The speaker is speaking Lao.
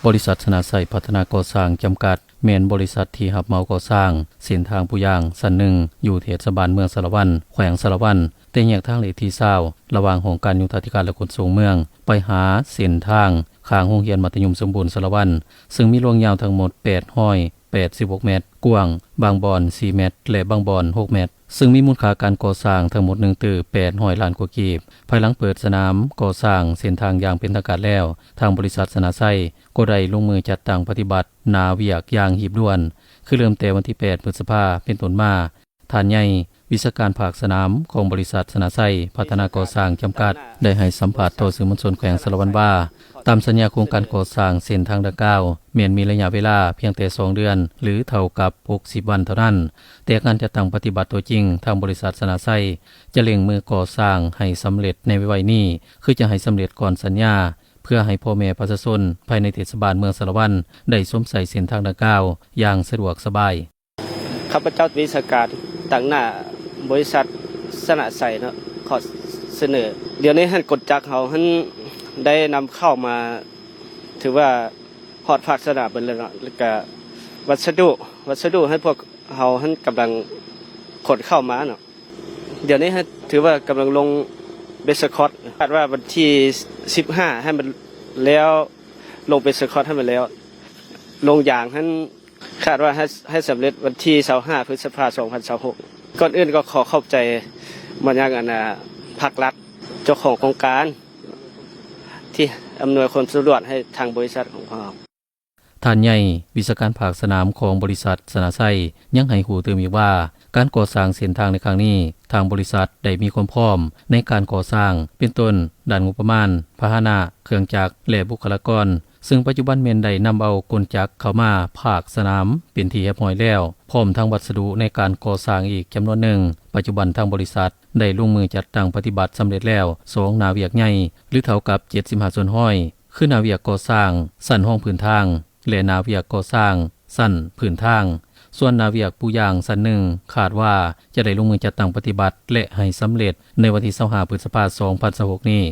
ບໍລິສັດຊະນະໄຊພັດທະນາກໍ່ສ້າງຈຳກັດ ແມ່ນບໍລິສັດທີ່ຮັບເໝົາກໍ່ສ້າງເສັ້ນທາງປູຢາງຊັ້ນໜຶ່ງ ຢູ່ເທດສະບານເມືອງສາລະວັນ ແຂວງສາລະວັນ ແຕ່ແຍກທາງເລກທີຊາວ ລະຫວ່າງຫ້ອງການໂຍທາທິການ ແລະ ຂົນສົ່ງເມືອງ ໄປຫາເສັ້ນທາງຂ້າງໂຮງຮຽນມັດທະຍົມສົມບູນສາລະວັນ ເຊິ່ງມີລວງຍາວທັງໝົດ ແປດຮ້ອຍແປດສິບຫົກແມັດ, ກວ້າງບາງບ່ອນສີ່ແມັດ ແລະ ບາງບ່ອນຫົກແມັດ, ເຊິ່ງມີມູນຄ່າການກໍ່ສ້າງທັງໝົດໜຶ່ງຕື້ແປດຮ້ອຍລ້ານກວ່າກີບ. ພາຍຫຼັງເປີດສະໜາມກໍ່ສ້າງເສັ້ນທາງຢ່າງເປັນທາງການແລ້ວ, ທາງບໍລິສັດຊະນະໄຊກໍໄດ້ລົງມືຈັດຕັ້ງປະຕິບັດໜ້າວຽກຢ່າງຮີບດ່ວນ, ຄືເລີ່ມແຕ່ວັນທີແປດ ພຶດສະພາ ເປັນຕົ້ນມາ. ທ່ານໃຫຍ່ ວິຊາການພາກສະໜາມຂອງບໍລິສັດຊະນະໄຊພັດທະນາກໍ່ສ້າງຈຳກັດ ໄດ້ໃຫ້ສຳພາດຕໍ່ສື່ມວນຊົນແຂວງສາລະວັນວ່າ, ຕາມສັນຍາໂຄງການກໍ່ສ້າງເສັ້ນທາງດັ່ງກ່າວ ແມ່ນມີໄລຍະເວລາພຽງແຕ່ສອງເດືອນ ຫຼື ເທົ່າກັບຫົກສິບວັນເທົ່ານັ້ນ, ແຕ່ການຈັດຕັ້ງປະຕິບັດຕົວຈິງ ທາງບໍລິສັດຊະນະໄຊຈະເລັ່ງມືກໍ່ສ້າງໃຫ້ສຳເລັດໃນໄວໆນີ້ ຄືຈະໃຫ້ສຳເລັດກ່ອນສັນຍາ ເພື່ອໃຫ້ພໍ່ແມ່ປະຊາຊົນພາຍໃນເທດສະບານເມືອງສາລະວັນ ໄດ້ຊົມໃຊ້ເສັ້ນທາງດັ່ງກ່າວຢ່າງສະດວກສະບາຍ. ຂ້າພະເຈົ້າວິຊາການຕາງໜ້າບໍລິສັດຊະນະໄຊເນາະ ຂໍສະເໜີ ດຽວນີ້ຫັ້ນກົນຈັກເຮົາຫັ້ນໄດ້ນຳເຂົ້າມາ ຖືວ່າຮອດພາກສະໜາມເບິດແລ້ວເນາະ ແລ້ວກະວັດສະດຸ ວັດສະດຸຫັ້ນພວກເຮົາຫັ້ນກຳລັງຂົນເຂົ້າມາເນາະ ດຽວນີ້ຫັ້ນຖືວ່າກຳລັງລົງເບສຄອດ ຄາດວ່າວັນທີສິບຫ້າໃຫ້ມັນແລ້ວ ລົງເບສຄອດໃຫ້ມັນແລ້ວ ລົງຢາງຫັ້ນ ຄາດວ່າໃຫ້ ໃຫ້ສຳເລັດວັນທີຊາວຫ້າ ພຶດສະພາ ສອງພັນຊາວຫົກ. ກ່ອນອື່ນກໍຂໍຂອບໃຈມາຍັງອັນນ່າ ພາກລັດ ເຈົ້າຂອງໂຄງການ ທີ່ອຳນວຍຄວາມສະດວກໃຫ້ທາງບໍລິສັດຂອງພວກເຮົາ. ທ່ານໃຫຍ່ ວິຊາການພາກສະໜາມຂອງບໍລິສັດຊະນະໄຊ ຍັງໃຫ້ຮູ້ຕື່ມອີກວ່າ ການກໍ່ສ້າງເສັ້ນທາງໃນຄັ້ງນີ້ ທາງບໍລິສັດໄດ້ມີຄວາມພ້ອມໃນການກໍ່ສ້າງ ເປັນຕົ້ນ ດ້ານງົບປະມານ, ພາຫະນະ, ເຄື່ອງຈັກ ແລະ ບຸກຄະລາກອນ ເຊິ່ງປັດຈຸບັນແມ່ນໄດ້ນຳເອົາກົນຈັກເຂົ້າມາພາກສະໜາມເປັນທີ່ຮຽບຮ້ອຍແລ້ວ, ພ້ອມທັງວັດສະດຸໃນການກໍ່ສ້າງອີກຈຳນວນໜຶ່ງ. ປັດຈຸບັນທາງບໍລິສັດໄດ້ລົງມືຈັດຕັ້ງປະຕິບັດສຳເລັດແລ້ວສອງໜ້າວຽກໃຫຍ່ ຫຼື ເທົ່າກັບເຈັດສິບຫ້າສ່ວນຮ້ອຍ ຄືໜ້າວຽກກໍ່ສ້າງຊັ້ນຮອງພື້ນທາງ ແລະ ໜ້າວຽກກໍ່ສ້າງຊັ້ນພື້ນທາງ. ສ່ວນໜ້າວຽກປູຢາງຊັ້ນໜຶ່ງ ຄາດວ່າຈະໄດ້ລົງມືຈັດຕັ້ງປະຕິບັດ ແລະ ໃຫ້ສຳເລັດໃນວັນທີຊາວຫ້າ ພຶດສະພາ ສອງພັນຊາວຫົກນີ້.